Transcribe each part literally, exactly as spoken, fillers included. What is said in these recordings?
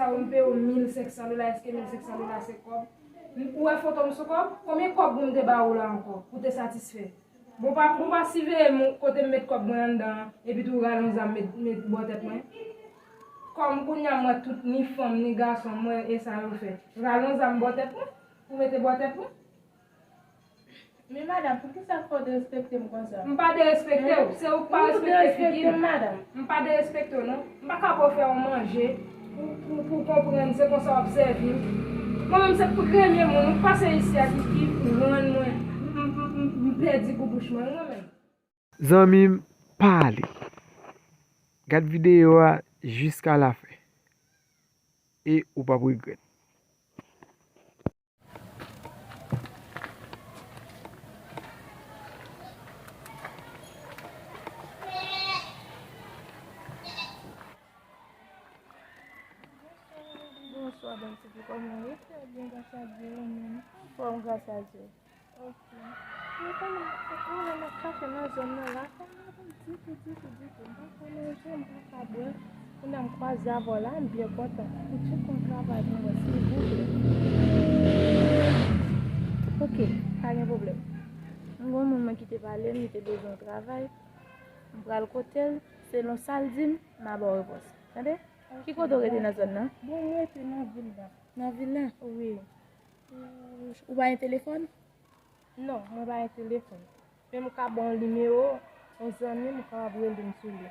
Sa ou m peye w mil senk san dola, èske mil senk san dola se kòb? Ou wè foto m sou kòb? Konbyen kòb pou m te ba ou la ankò, pou te satisfè? Bon pa, bon pa siveye m kote m met kòb mwen anndan an, epi tou rale yon zam met, met bò tèt mwen. Kòm kounye a m wè tout ni fanm, ni gason, m wè e sa yo fè. Rale yon zam bò tèt mwen, pou mete bò tèt mwen. Men madanm, poukisa fò w derespekte m konsa? M pa derespekte w, se ou k pa respekte figi m. Madanm. M pa derespekte w non. M pa ka ba w fè yon manje pou, pou, pou w konprann, se konsa w ap sèvi m. Mwen menm se premye moun ou pase isi a ki, ki rann mwen, m, m, m, m pèdi gou bouch mwen wi mwen menm. Zanmi m, pa ale. Gad videyo a jiska lafen e ou p ap regrèt. Bonswa, bèl tifi, kòman w ye? Trè byen, gras a Dye, ou menm? Anfòm, gras a Dye. Ok. Mwen konn, mwen konn nan kafe nan zòn nan la, pa gen moun ditou, ditou, ditou. M pa konnen jan m pa ka bwè. Kounye a m kwaze avè w la, m byen kontan. Ou tcheke yon travay pou mwen, silvouplè. Ok, pa gen pwoblèm. M gon moun mwen ki te pale m, li te bezwen yon travay. M pral kote l, selon sa l di m, m a ba w repons. Tande? Ki kote w rete nan zòn nan? Bon, mwen rete nan vil la. Nan vil la? Wi. Ou pa gen telefòn? Non, mwen pa gen telefòn. Men m ka ba w nimewo yon zanmi m, ou kapab rele m sou li.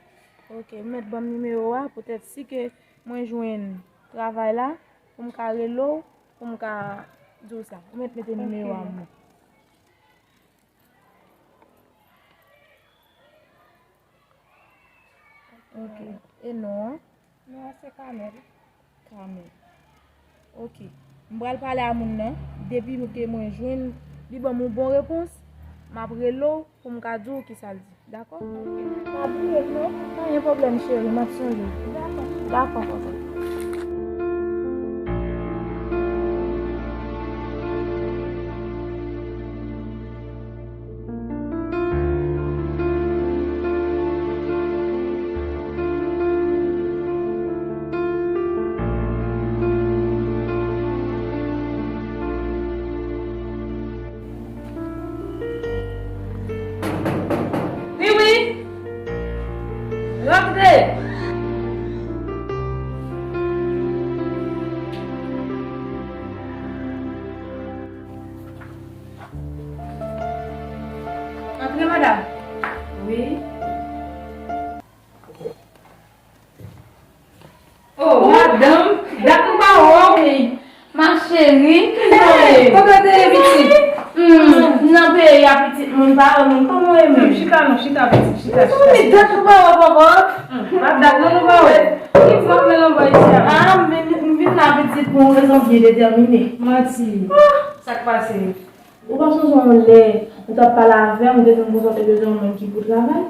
Ok, ou mèt ban m nimewo a, poutèt si ke mwen jwenn travay la, pou m ka rele w, pou m ka di w sa. Ou mèt mete nimewo a pou mwen. Ok. E non an? Non an se Kamèl. Kamèl. Ok. M pral pale a moun nan. Depi ke mwen jwenn li ban m yon bon repons, m ap rele w pou m ka di w kisa l di. Dakò? Pa bliye m non. Pa gen pwoblèm cheri, m ap sonje w. Dakò. Dakò, kòkòt. Wi, wi. Rantre. Antre, madanm. Wi. Oh, madanm, dat nou pa wè w. Ma chérie, kijan w ye? Kòman w te ye, pitit? Hmm, nan peyi a, pitit moun pa wè moun, kòman w ye menm? Chita non, chita, pitit, chita, chita, chita. Dat nou pa wè papa. Hmm, pa dat non nou pa wè. Ki pran mwen nan bò isi a? Ah, m vin, m vin la, pitit, pou yon rezon byen detèmine. Manti. Sa k pase? Ou pa sonje yon lè ou t ap pale avè m, ou te di m konsa w te bezwen yon moun ki pou travay?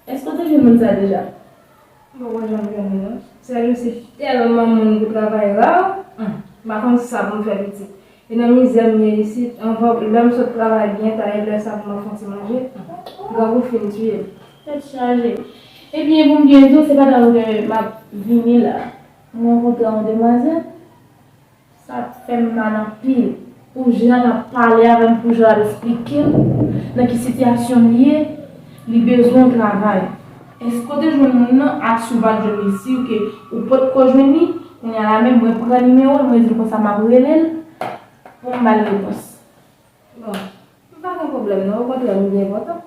Èske w te jwenn moun sa deja? M poko janm jwenn li non. Sèl ou se tèlman moun pou travay ra. Hum, m pa konn sa pou m fè pitit. E nan mizè m ye isit, anvan lè m sot travay byen ta, e lè sa pou mwen fè yon ti manje, hum, grangou fin tiye m. Tèt chaje. Ebyen, pou m byen di w, se pandan ke m ap vini la, m rankontre yon demwazèl. Sa fè m mal anpil pou jan l ap pale avè m, pou jan l ap esplike m nan ki sitiyasyon l ye, li bezwen yon travay. Èske w te jwenn moun nan? Ak si w pa t jwenn li, si ke ou potko jwenn li, kounye a la menm, mwen pran nimewo l, mwen di l konsa m ap rele l pou m ba l repons. Bon, m pa gen pwoblèm non, okontrè m byen kontan.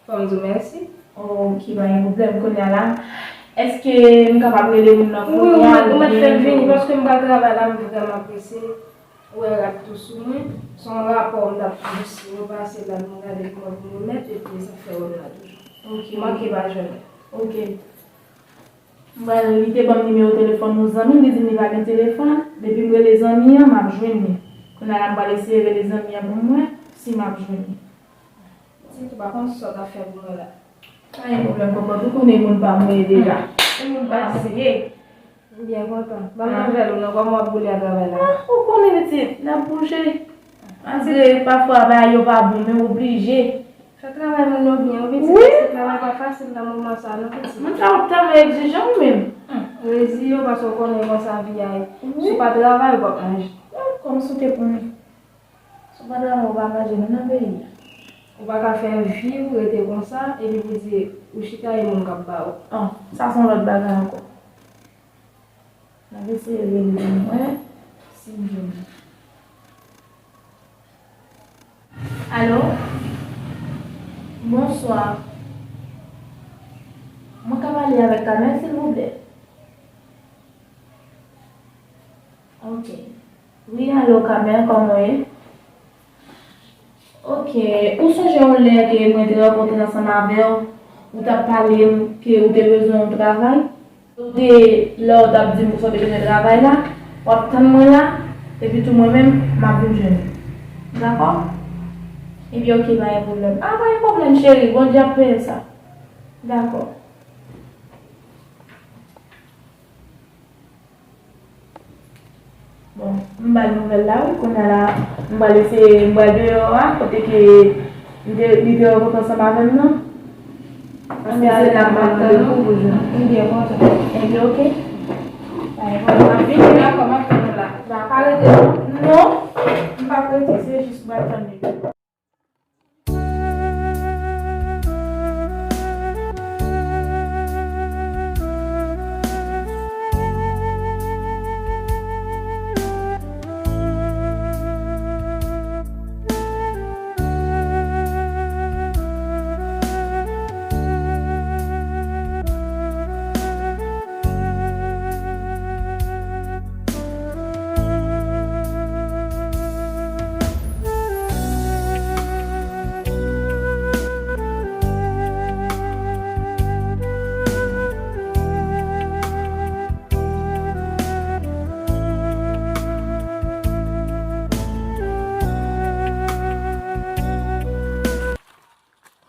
Fò m di w mèsi. Ok, pa gen pwoblèm. Kounye a la, èske m kapab rele moun nan kounye a? Wi, ou mèt, ou mèt fè l vini paske m pral travay la, m vrèman prese. Ou wè rad tou sou mwen. Se yon rapò m t ap jis repase la, m gade kòman pou m remèt, epi sa fè w la toujou. Ok. Manke pa jwenn. Ok. M pral, li te ban m nimewo telefòn yon zanmi, li di m li pa gen telefòn. Depi m rele zanmi an, m ap jwenn li. Kounye a la, m pral eseye rele zanmi an pou m wè si m ap jwenn li. Pitit, ou pa konn sa w t ap fè pou mwen la. Pa gen pwoblèm, kòkòt, ou konnen moun pa m ou ye deja. Se moun pa m ou ye. M byen kontan. Ban m nouvèl ou non, kòman w ap boule a travay la? Ah, ou konnen pitit, n ap bouje. Malgre pafwa bagay yo pa bon, men oblije. Fè travay moun yo byen, wi, pitit, paske travay pa fasil nan moman sa a, non, pitit. Moun sa yo tèlman egzijan, wi, menm. Reziye w, paske w konnen konsa vi a ye. Si w pa travay, ou p ap manje. Kòm si w te konnen. Si w pa travay, ou pa manje, menm nan peyi a. Ou pa ka fè vi w rete konsa, epi pou di, ou chita, e moun k ap ba ou. An, sa se yon lòt bagay ankò. M ap eseye rele l pou m wè si m jwenn li. Alo? Bonswa. Mwen ka pale avèk Kamèl, silvouplè? Ok. Wi, alo, Kamèl, kòman w ye? Ok, ou sonje yon lè ke mwen te rankontre ansanm avè w, ou t ap pale m ke ou te bezwen yon travay? Ou te, lè w t ap di m sa w te bezwen travay la, w ap tann mwen la, epi tou mwen menm, m ap vin jwenn ou. Dakò? Ebyen, ok, pa gen pwoblèm. A, pa gen pwoblèm, cheri, Bondye ap peye sa. Dakò. Bon, m ba l nouvèl la, wi, kounye a la, m pral eseye, m pral deyò a, kote ke m te, li te rankontre ansanm avè m nan. Paske se la m ap tann ou pou jwenn. M byen kontan. Ebyen, ok. Pa gen pwoblèm, m ap vini, dakò, m ap tann ou la. Pa rete, non. Non, m p ap rete, se jis m pral tann li.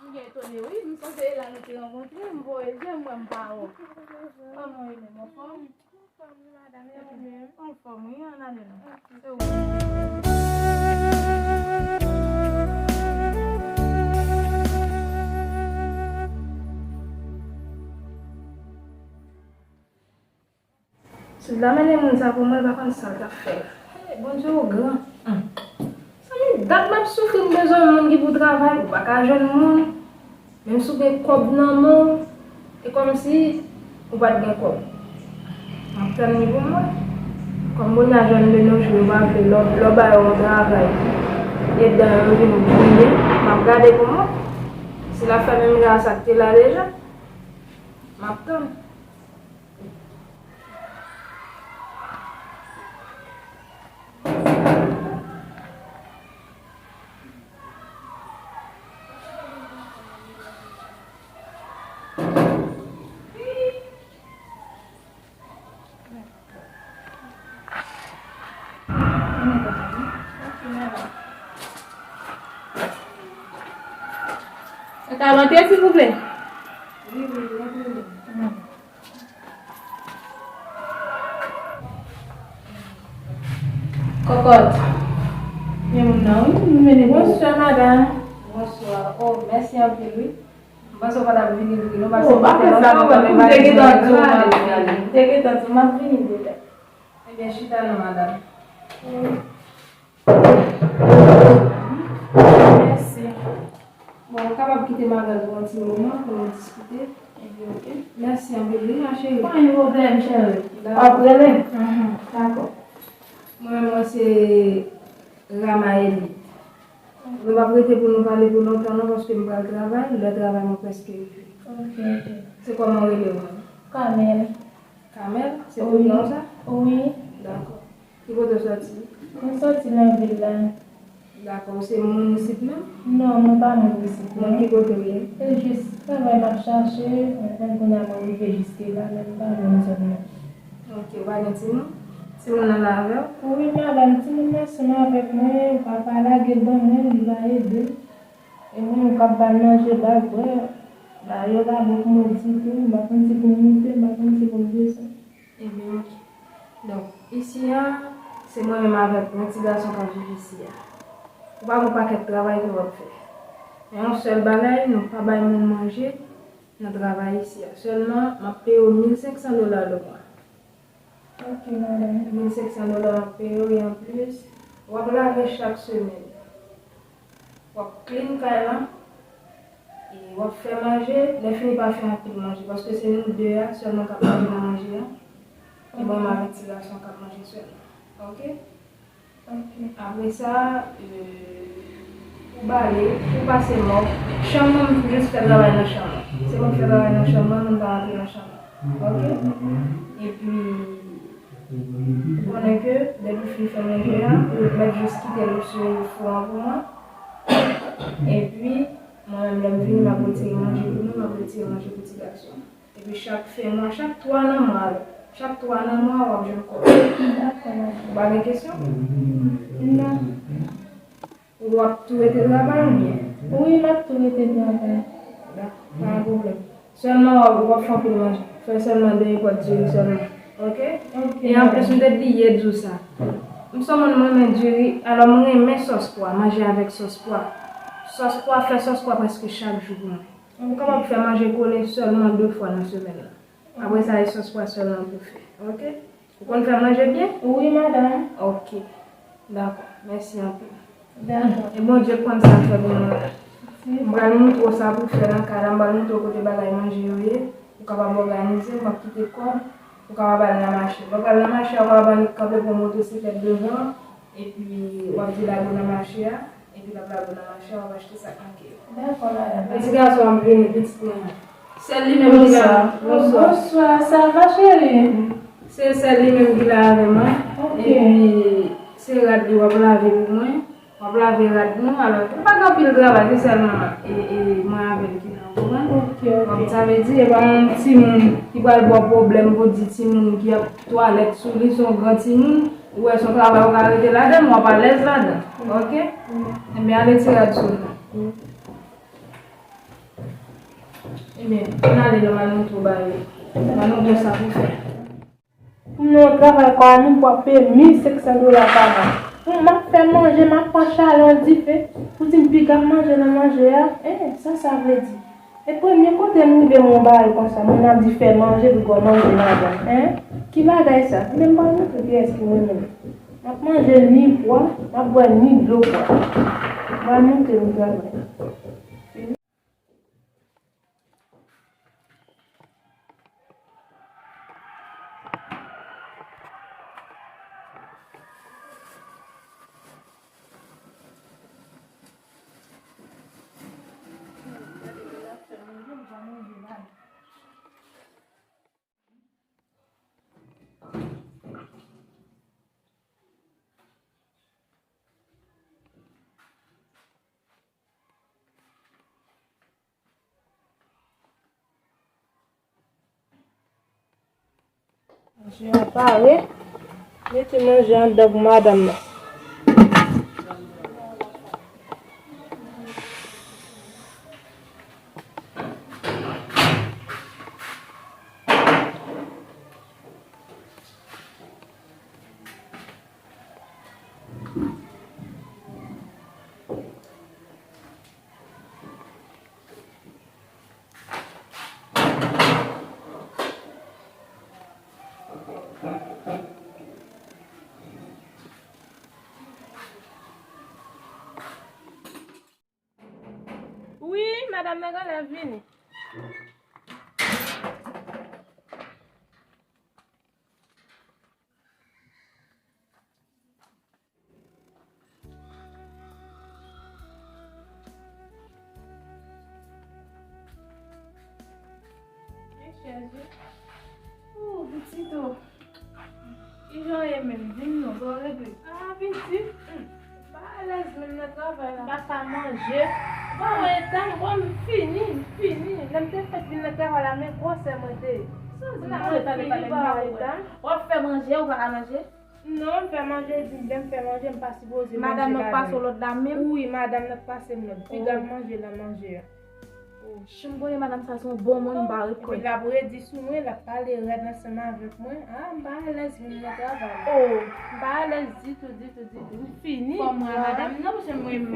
M byen etone, wi. M sanse e la nou te rankontre, m voye je m, m wè m pa wè w. Kòman w ye menm, anfòm? Anfòm, wi, madanm, e ou menm? Anfòm, wi, ann ale non. Se ou menm. Si w ta mennen moun sa pou mwen, l pa konn sa l t ap fè la. Hey, Bondye ou gran. Hum. Sa gen dat m ap soufri, m bezwen yon moun ki pou travay, ou pa ka jwenn moun. Menm si w gen kòb nan men w, e kòmsi ou pa t gen kòb. M ap tann li pou mwen. Kòm moun nan jwenn de nos jours, yo pa vle lè w, lè w ba yo yon travay, e dan yo vin griyen, m ap gade pou mwen. Si l ap fè menm jan a sa k te la deja, m ap tann. Mwen ka rantre, silvouplè? Wi, wi, rantre. Kòkòt. Men moun nan, wi, m mennen pou ou. Bonswa, madanm. Bonswa. Oh, mèsi anpil, wi. M panse w pa t ap vini vre, non, paske m te lontan konn ou, m te gentan di w m ap vini. M te gentan di w m ap vini deja. Ebyen, chita non, madanm. Mèsi. Bon, ou kapab kite m avè l pou yon ti moman pou nou diskite. Ebyen, ok. Mèsi anpil, wi, ma chérie. Pa gen pwoblèm, cheri. Dakò. W ap rele? Mhm, dakò. Mwen menm, mwen se Rama Elie. Nou p ap rete pou nou pale pou lontan, non, paske m pral travay, lè travay mwen prèske rive. Ok, ok. Se kòman w rele w menm? Kamèl. Kamèl? Se wi. Prenon w sa? Wi. Dakò. Ki kote w sòti? Mwen sòti nan vil la. Dakò. Ou se moun isit menm? Non, mwen pa moun isit, non. Ki kote w ye? Se jis travay m ap chache, mwen konn kounye a mwen rive jiske la, men m pa moun zòn nan. Ok, ou pa gen timoun? Timoun nan la avè w? Wi, madanm, timoun nan ansanm avèk mwen, papa lage l ban mwen, li va ede m. E mwen menm k ap ba l manje, ba l bwè, ba yo labo pou mwen di tou, m pa konn si pou m moute, m pa konn si pou m desann. Ebyen, ok. Donk, isi a, se mwen menm avèk yon ti gason k ap viv isi a. Ou pa gen yon pakèt travay ke w ap fè. Yon sèl bagay, nou pa bay moun manje nan travay isi a. Sèlman, m ap peye w mil senk san dola le mwa. Ok, madanm. Mil senk san dola m ap peye w, e anplis, w ap lave chak semèn. W ap clean kay la, e w ap fè manje, lè fini pa fè anpil manje, paske se nou de a sèlman k ap manje nan manje a. E mwen menm avèk ti gason k ap manje sèlman. Ok? Ok. Apre sa, euh, pou bale, pou pase mòp, chanm nan, m jis fè travay nan chanm nan. Se mwen k fè travay nan chanm nan, moun pa rantre nan chanm nan. Ok? Epi, ou konnen ke depi w fin fè manje a, ou mèt jis kite l sou fou an pou mwen. Epi, mwen menm, lè m vini, m ap retire manje pou nou, m ap retire manje pou ti gason. Epi chak fen mwa, chak twa nan mwa, chak twa nan mwa, w ap jwenn kòb. Dakò, madanm. Ou pa gen kesyon? Non. Ou w ap tou rete travay oubyen? Wi, m ap tou rete travay. Dakò, pa gen pwoblèm. Sèlman, w ap, w ap fè anpil manje. Fè sèlman de pòt diri sèlman. Ok? Ok, madanm. E anplis, m te bliye di w sa. M se yon moun, mwen renmen diri, alò mwen renmen sòs pwa, manje avèk sòs pwa. Sòs pwa, fè sòs pwa prèske chak jou pou mwen. Ou kapab fè manje kole sèlman de fwa nan semèn nan. Apre sa, e sòs pwa sèlman pou fè. Ok? Ou konn fè manje byen? Wi, madanm. Ok. Dakò. Mèsi anpil. Dakò. E Bondye konn sa l fè pou nou la. M pral montre w sa pou fè nan kay la, m pral montre w kote bagay manje yo ye. Ou kapab òganize, m ap kite kòb, ou kapab al nan mache. Lè w pral nan mache a, ou kapab annik kanpe pran motosiklèt devan, epi w ap di l al nan mache a. Epi l ap lage w nan mache a, w ap achte sa k manke yo. Dakò, madanm. Ti gason an ap vini, pitit mwen an. Sèl li menm ki la. Bonswa. Bonswa. Bonswa, sa va, cheri? Se sèl li menm ki la avè mwen. Ok. Epi, se rad li w ap lave pou mwen. W ap lave rad nou. Alò, se pa gen anpil travay, se sèlman e, e, mwen avè l ki la, w konprann? Ok, ok. Donk, sa vle di, e pa yon timoun ki pral ba w pwoblèm pou di timoun ki ap twalèt sou li, se yon gran timoun. Ou wè, se yon travay ou ka rete ladan l, w ap alèz ladan. Ok? Ebyen, ale tire rad sou nou. Ebyen, ann ale non, m al montre w bagay yo. M al montre w sa pou fè. Pou m nan yon travay kòm moun pou ap peye mil senk san dola pa mwa. Pou m ap fè manje, m ap pran chalè nan dife, pou di m piga m manje nan manje a. Eh, sa sa vle di? E premye kote m rive m wè yon bagay konsa, moun ap di fè manje, pou gwo manje ladan l, en? Ki bagay sa? Ebyen, m pral montre kiyès ki renmen l. M ap manje ni pwa, m ap bwè ni dlo pwa. M pral montre nou travay. Manje a pare. Mete manje a anndan pou madanm nan. Wi, madanm nan genlè vini. Chèz wi. Ou, pitit o. Kijan w ye menm? Vin non, sa w regle? Ah, pitit. Hmm. Pa alèz menm nan travay la. M pa ka manje. Bon, eta m, bon, m fini, m fini. Lè m te fèk vin nan travay la, men gwosè mwen te ye. Sa w di? Mwen fini, pa eta m. W ap fè manje, ou pa ka manje? Non, m fè manje, di m lè m fè manje, m pa sipoze manje ladan. Madanm nan k pase w lòd la menm? Wi, madanm nan k pase m lòd. Piga m manje nan manje a. Si m konnen madanm sa se yon bon moun, m pa ret kwè. Epi l ap redi sou mwen, l ap pale rèd ansanm avèk mwen. Ah, m pa alèz menm nan travay. Oh, m pa alèz ditou, ditou, ditou. M fini. Fò mwen a madanm nan, paske mwen,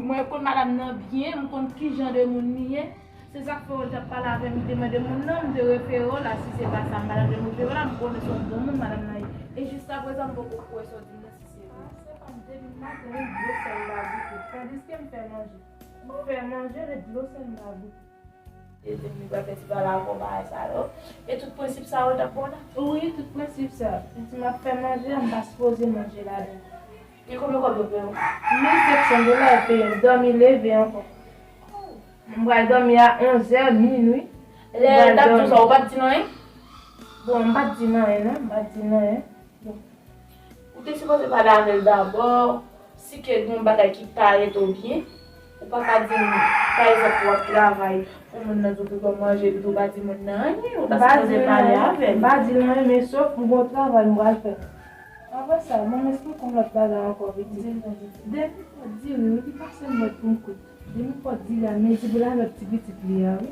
mwen konn madanm nan byen, m konn ki jan de moun li ye. Se sa k fè w t ap pale avè m, li te mande moun nan, m te refere w la. Si se pa sa, m pa t ap janm refere w la, m konnen se yon bon moun madanm nan ye. E jiskaprezan, m poko kwè sa w di m nan, si se vre. Ah, se pa m, depi maten, ret dlo sèl la goute. Tandiske m fè manje. M fè manje, ret dlo sèl la goute. Li di m li pral fè ti pale avè w bagay sa yo. E tout prensip sa yo t ap bon la? Wi, tout prensip sa. Li di m ap fè manje a, m pa sipoze manje ladan. E konbyen kòb yo peye w? Mil senk san dola yo peye m, dòmi leve ankò. M pral dòmi a onzè, minwi. Lè l t ap di w sa, ou pa t di l anyen? Bon, m pa t di l anyen non, m pa t di l anyen. Bon. Ou te sipoze pale avè l dabò, si ke gen yon bagay ki pa rete w byen, ou pa ka di m, pa egzanp, w ap travay, pou moun nan di w pou w manje, epi tou w pa di moun nan anyen, ou ta sipoze pale avè l. M pa di l anyen, men sof m gen yon travay m pral fè. Apre sa, ban m esplike w lòt bagay ankò, pitit. Depi pòt diri, wi, li pase m lòt pou m koute. Depi pòt diri a, mezi pou lavèv ti pitit li a, wi.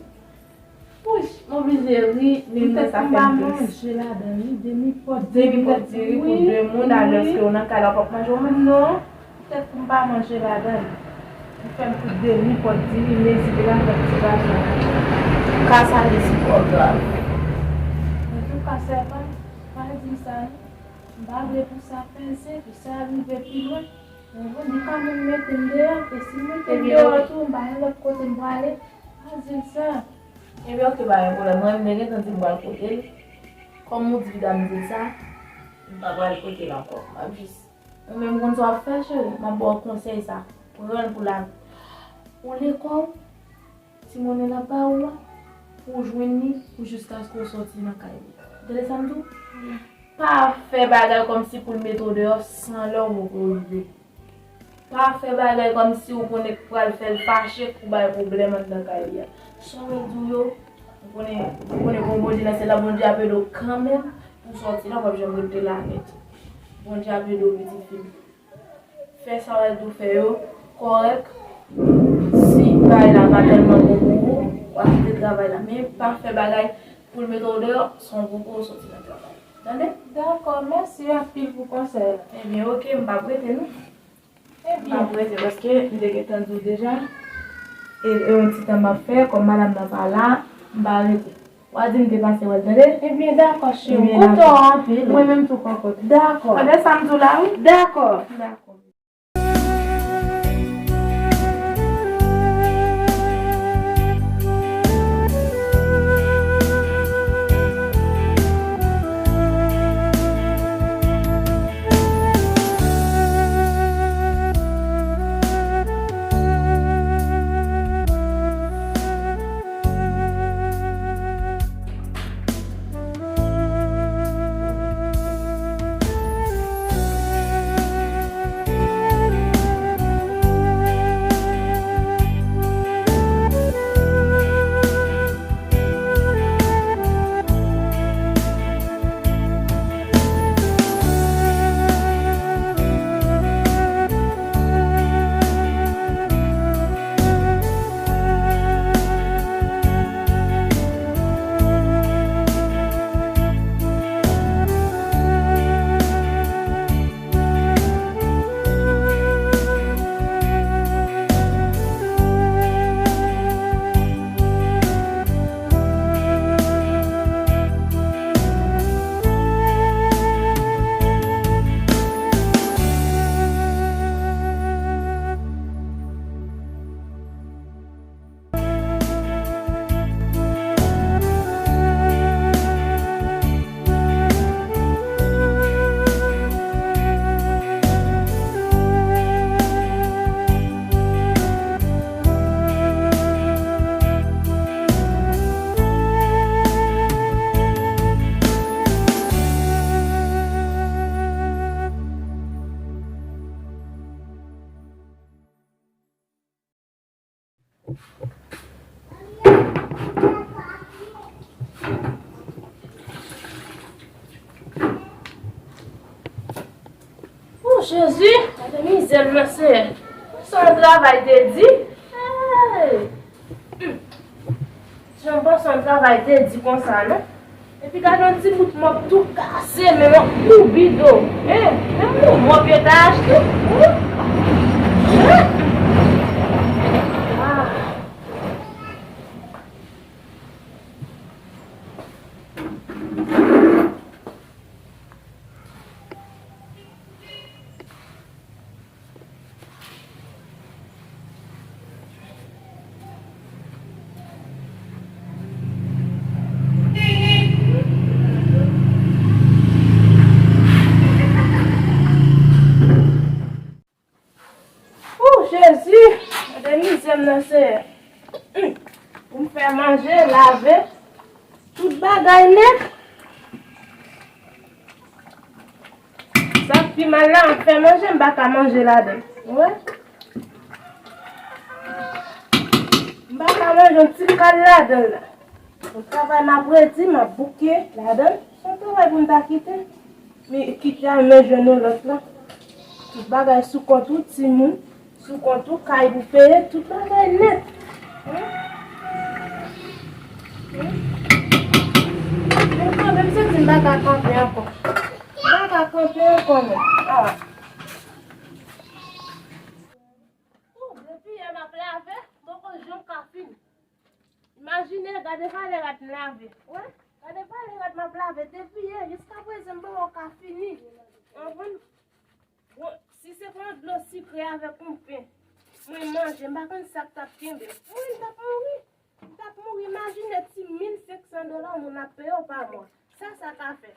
Wouch, m oblije ri, men mwen sa fè m tris. Poutèt m pa manje ladan li, demi pòt diri, demi pòt diri pou de moun, alòske w nan kay la w p ap manje w menm non. Poutèt m pa manje ladan li, li fè m koute demi pòt diri, mezi pou lavèv ti vajan. Ka sa li si twò grav. Antouka, sèvant, pa di m sa non. M pa vle pou sa peze, pou sa rive pi lwen. Ou konprann? Li ka menm mete m deyò, e si m mete m deyò tou, m pa gen lòt kote m prale. Pa di l sa. Ebyen, oke, pa gen pwoblèm. Mwen menm, te gentan di m pral kote l. Kòm ou di Vida m di l sa, m pa pral kote l ankò. M ap jis, ou menm konn sa w ap fè, cheri. M ap ba w konsèy sa. Pran l pou lavi. Ou lekòl, ti monnen l ap ba ou a, pou w jwenn li, pou jiskaske w sòti nan kay li. Ou tande sa m di w? Pa fè bagay kòmsi pou l mete w deyò san lè w poko rive. Pa fè bagay kòmsi ou konnen k pral fè l fache, k pou bay pwoblèm anndan kay li a. Sa w di w yo, ou konnen, ou konnen bon Bondye nan syèl la, Bondye ap ede w kanmenm pou w sòti la, w p ap janm rete la nèt. Bondye ap ede w, pitit fi m. Fè sa w di w fè yo kòrèk. Si bagay la pa tèlman bon pou ou, w ap kite travay la. Men pa fè bagay pou l mete w deyò san w poko sòti nan travay. Tande? Dakò, mèsi anpil pou konsèy la. Ebyen, oke, m p ap rete non. Ebyen. M p ap rete paske m te gentan di w deja. E, e yon ti tan m ap fè, kòm madanm nan pa la, m pa rete. W a di m te pase wè l, tande? Ebyen, dakò, cheri. M kontan w anpil. Mwen menm tou, m kontan. Dakò. Tande sa m di w la, wi. Dakò. Dakò. O Jezi, gade mizè m nan, Senyè. Sa yon travay te di. Hey! Hum. Jan m panse yon travay te di konsa, non? Epi gade yon ti bout mòp tou kase, men yon kou bidon. Hein, men yon mòp yo ta achte. Hein? Hein? Ah. Ooh, Jezi! Gade mizè m nan, Seyè. Hum. Pou m fè manje, lave, tout bagay nèt. Sa k pi mal la, m fè manje, m pa ka manje ladan l. Ou wè? M pa ka manje yon ti kal ladan l la. Yon travay m ap redi, m ap bouke ladan l. Se yon travay pou m ta kite. Men kite a, men jwenn yon lòt la. Tout bagay sou kont ou, timoun. Sou kont ou, kay pou peye, tout bagay nèt. Hein? Hein? Men kanmenm, m santi m pa ka kanpe ankò. M pa ka kanpe ankò, non. Ah. Oh, depi yè m ap lave, poko janm ka fini. Imajine, gade valè rad m lave. Wè, gade valè rad m ap lave. Depi yè jiska prezan, m poko ka fini. Ou konprann? Bon, si se pou yon dlo sikre avèk yon pen, mwen manje, m pa konn sa k t ap kenbe m. Wi, m t ap mouri. M t ap mouri. Imajine ti mil senk san dola moun ap peye w pa mwa. Sa, sa ka fè?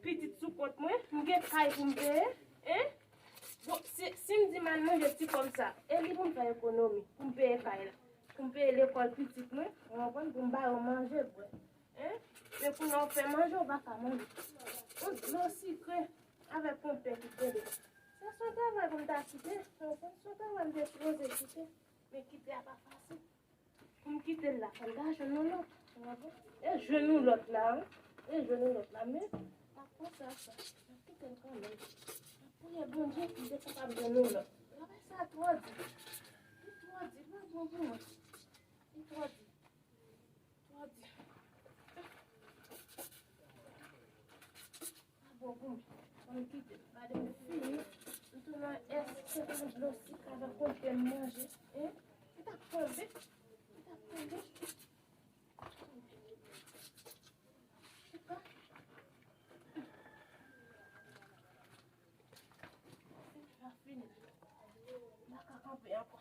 Pitit sou kont mwen, m gen kay pou m peye, hein? Bon, si, si m di m al manje ti kòb sa, e li pou m fè ekonomi, pou m peye kay la, pou m peye lekòl pitit mwen, ou konprann, pou m ba yo manje, bwè. Hein? Men kounye a w fè manje, w pa ka manje. Yon dlo sikre avèk yon pen ki kenbe. Sa se yon travay pou m ta kite. Sa se yon travay m te sipoze kite. Men kite a pa fasil. Pou m kite l la, fò m ta jwenn yon lòt. Ou konprann? E jwenn yon lòt la, wi. E jwenn yon lòt la, men m ap panse a sa. M ap kite l kanmenm. M ap priye Bondye pou m te kapab jwenn yon lòt. Travay sa twò di. Li twò di, li pa bon pou mwen. Li twò di. Twò di. Pa bon pou mwen. Fò m kite. Gade m fini. M tounen èske se pou dlo sik avèk yon pen manje. Hein? Li t ap tonbe. Li t ap tonbe. Chita. Sa fini. M pa ka kanpe ankò.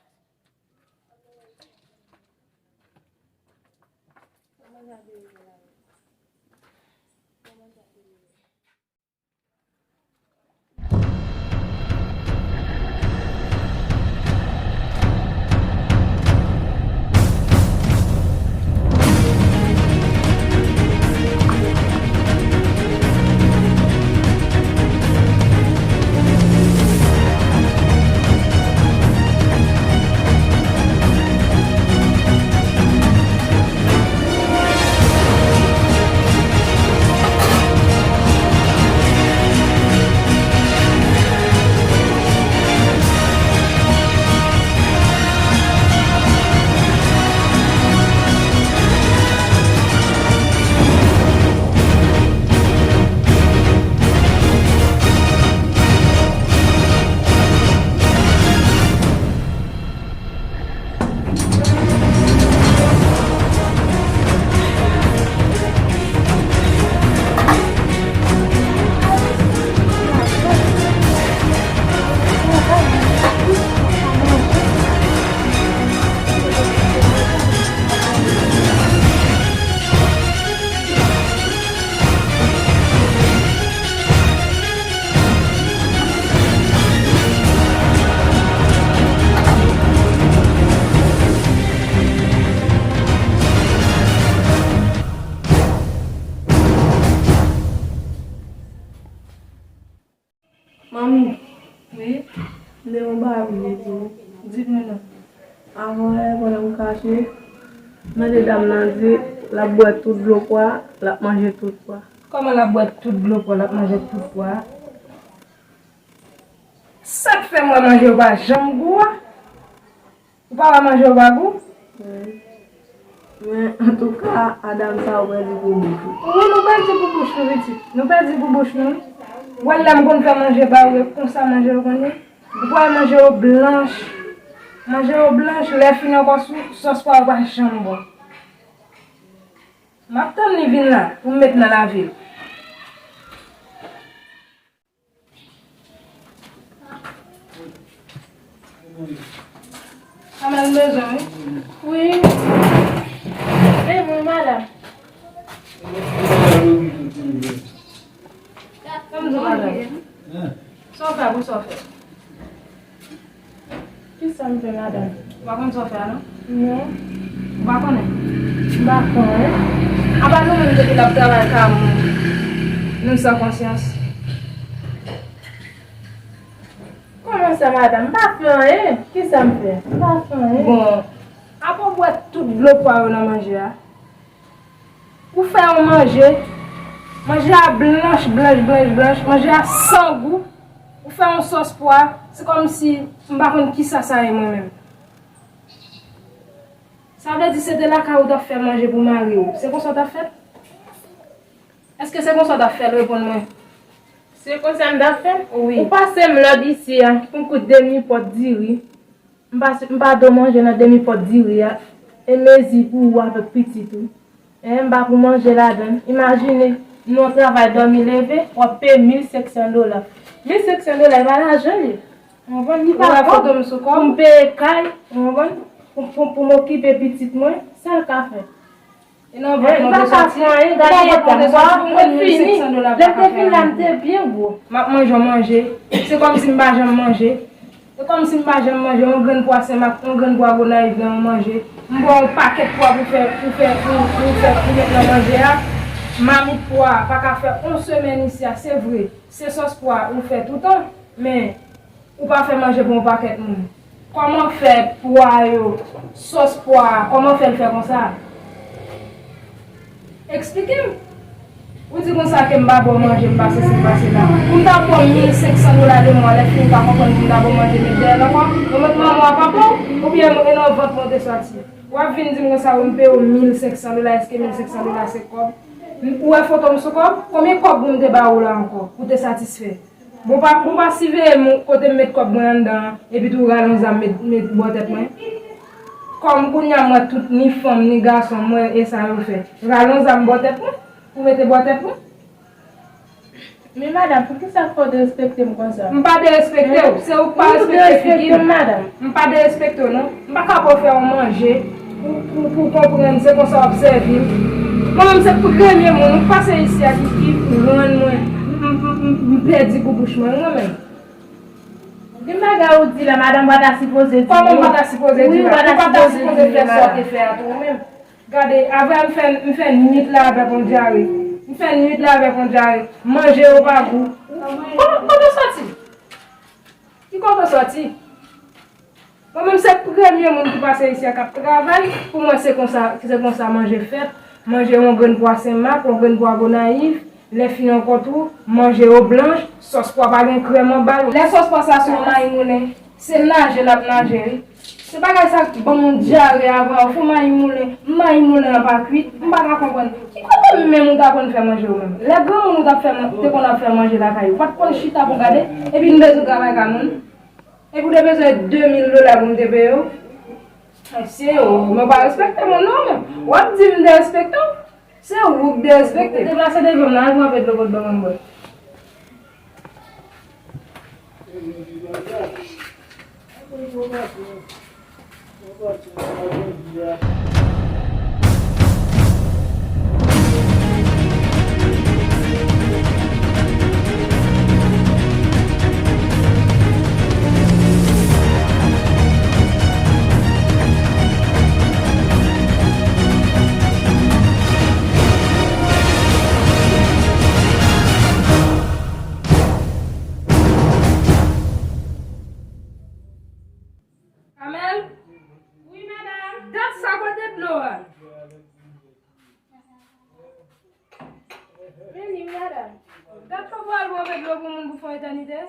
Manmi, wi, m gen yon bagay pou m di w. Di m non. Avan yè, pandan m kache, m tande dam nan di l ap bwè tout dlo pwa, l ap manje tout pwa. Kòman l ap bwè tout dlo pwa, l ap manje tout pwa? Sa k fè m wè manje yo pa janm gou a? Ou pa wè manje yo pa gou? Wi. Men, antouka, a dam sa ou pèdi pou bouch ou. Wi, nou pèdi pou bouch nou, pitit. Nou pèdi pou bouch nou. Ou wè lè m konn fè manje ba ou, e konsa manje yo konn ye. Ou wè manje yo blanch. Manje yo blanch, lè fini ankò sou sòs pwa yo pa janm bon. M ap tann li vin la, pou m met nan lavi l. Amèl bezwen, wi. Wi. E mwen, madanm. Sa m di w, madanm? Sa w fè pou sa w fè? Kisa m fè, madanm? Ou pa konn sa w fè a, non? Non. Ou pa konnen? M pa konnen. Apa nou menm depi n ap travay ka moun, nou san konsyans? Kòman sa, madanm? M pa fè anyen. Kisa m fè? M pa fè anyen. Bon, apa w bwè tout dlo pwa yo nan manje a? Ou fè yon manje, manje a blanch, blanch, blanch, blanch, manje a san gou. Ou fè yon sòs pwa, se kòmsi m pa konn kisa sa ye mwen menm. Sa vle di se te lakay ou t ap fè manje pou mari w. Se konsa w t ap fè l? Èske se konsa w t ap fè l? Reponn mwen. Se konsa m t ap fè l? Wi. Ou pase m lòd isi a, yon kout demi pòt diri. M pa, m pa do manje nan demi pòt diri a. E mezi pou ou avèk pitit ou. E m pa pou manje ladan l. Imajine, nou travay dòmi leve, w ap peye mil senk san dola. Mil senk san dola, e pa lajan l ye. Ou konprann? Li pa kòb pou m peye kay, ou konprann? Pou, pou, pou m okipe pitit mwen, sa l ka fè? E nan vant mwen te soti. Ou nan vant mwen te soti. Mwen fini. Lè m te fin la, m te byen gwo. M ap manje yon manje. Se kòmsi m pa janm manje. Se kòmsi m pa janm manje yon grenn pwa senmak, yon grenn pwa gonayiv nan yon manje. M bwè yon pakèt pwa pou fè, pou fè, pou, pou fè, pou met nan manje a. Mamit pwa pa ka fè yon semèn isi a, se vre. Se sòs pwa ou fè toutan, men ou pa fè manje pou yon pakèt moun. Kòman fè pwa yo, sòs pwa, kòman fè l fè konsa? Eksplike m. Ou di konsa ke m pa ba w manje, m pa sesi, m pa sela. Pou m ta ba w mil senk san dola de mwa, lè fini w pa konprann pou m ta ba w manje, met dèyè l ankò? Ou met manman w a papa w, oubyen e nan vant mwen te soti? W ap vin di m konsa, ou m peye w mil senk san dola, èske mil senk san dola se kòb? Ou wè foto m sou kòb? Konbyen kòb pou m te ba ou la ankò, pou te satisfè? Bon pa, bon pa siveye m kote m met kòb mwen anndan an, epi tou rale yon zam met, met bò tèt mwen. Kòm kounye a m wè tout ni fanm, ni gason, m wè e sa yo fè. Rale yon zam bò tèt mwen, pou mete bò tèt mwen. Men madanm, poukisa fò w derespekte m konsa? M pa derespekte w, se ou k pa respekte figi m. Ou derespekte m, madanm. M pa derespekte w, non. M pa ka ba w fè yon manje pou, pou, pou w konprann, se konsa w ap sèvi m. Mwen menm se premye moun ou k pase isi a ki, ki rann mwen, m, m, m, m pèdi gou bouch mwen, mwen menm. Gen bagay ou di la, madanm, ou pa ta sipoze di yo. Kòman m pa ta sipoze di la? Ou pa ta sipoze fè sa w te fè a tou ou menm. Gade, avè m fè, m fè nwit la avèk yon dyare. M fè nwit la avèk yon dyare. Manje yo pa gou. Kote, kote w soti? Ki kote w soti? Mwen menm se premye moun ki pase isi a k ap travay. Pou mwen se konsa, se konsa manje fèt. Manje yon grenn pwa senmak, yon grenn pwa gonayiv. Lè fini ankò tou, manje yo blanch, sòs pwa pa gen krèm anba l. Lè sòs pwa sa se yon mayi moulen, se naje l ap naje, wi. Se bagay sa k ban m yon dyare avan, fò mayi moulen, mayi moulen an pa kwit, m pa ka konprann. Ki kote menm ou ta konn fè manje ou menm? Lè granmoun ou t ap fè man-, te konn ap fè manje lakay ou, ou pa t konn chita pou gade, epi m bezwen travay ka moun. Epi w te bezwen de mil dola pou m te peye w. Mesye, ou, men w pa respekte moun non, men. W ap di m derespekte w? Se ou k derespekte. Deplase devan m nan, al pran vè dlo pou w ban mwen bwè. Amèl? Wi, madanm. Dat sa kote dlo a? Men li, madanm. Dat sa pou al pran vè dlo pou moun pou fè etènite?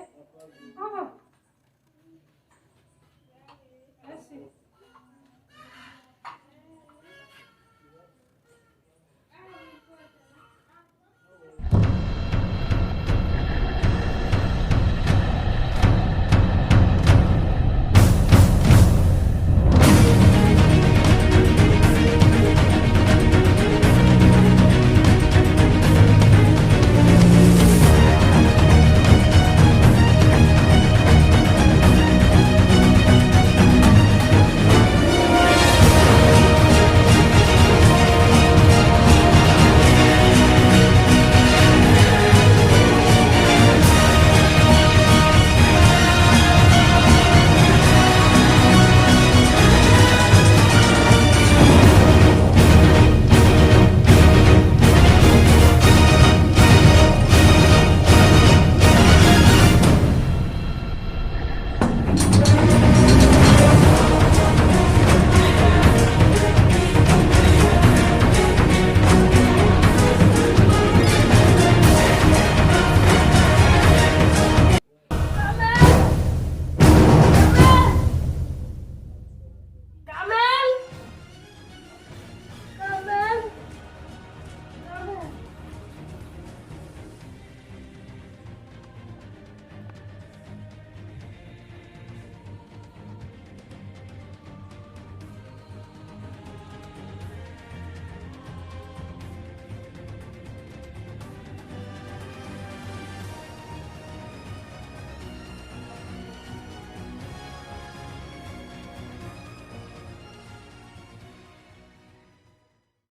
Ah.